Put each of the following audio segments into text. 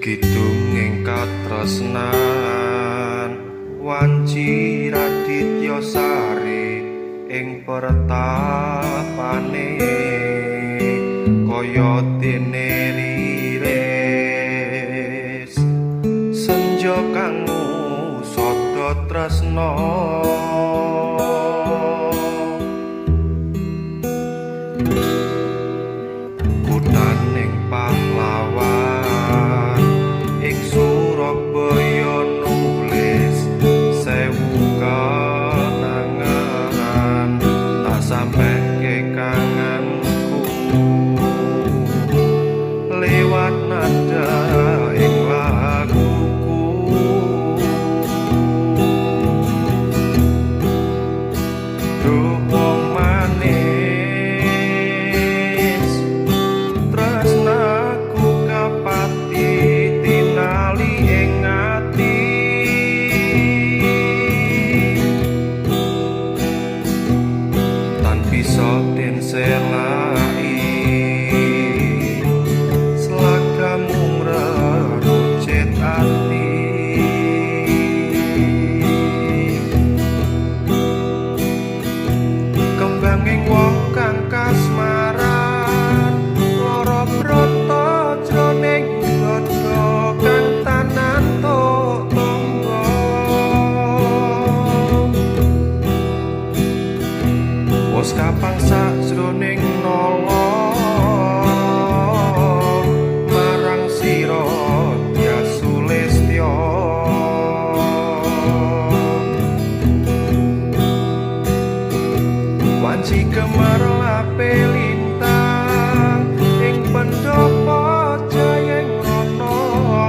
Kidung ing katresnan wanci Raditya Sari ing pertapane kaya dene liris senja kang sada tresna. Kuthaning pahlawan ing Surabaya nulis sewu kenangan tak sampeke kangenku lewat nada ing laguku. Duh wong manis, tresnaku kapati tinali ing ati. Tan bisa den selaki slagamu ngrerucit ati. Kembanging wong kang kasmaran lara brata jroning dada kang tanantuk tangga. Wos kapang sajroning nala marang sira Dyah Sulistya. Wanci gemerlape lintang ing pendopo jayeng rono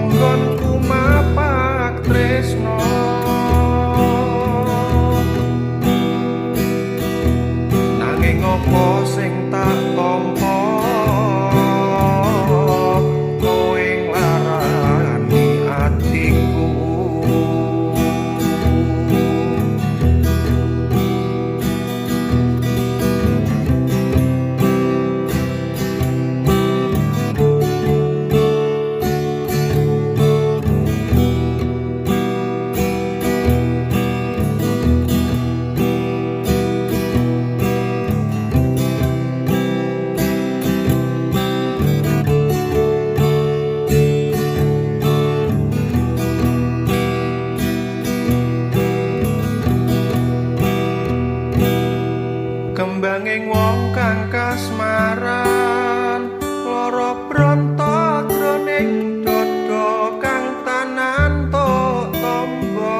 nggonku mapak tresno. Nanging apa sing tak tampa kowe nglarani atiku. Kembanging wong kang kasmaran lara bronto jroning dada kang tanantuk tamba.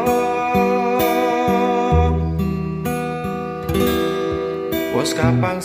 Wis kapang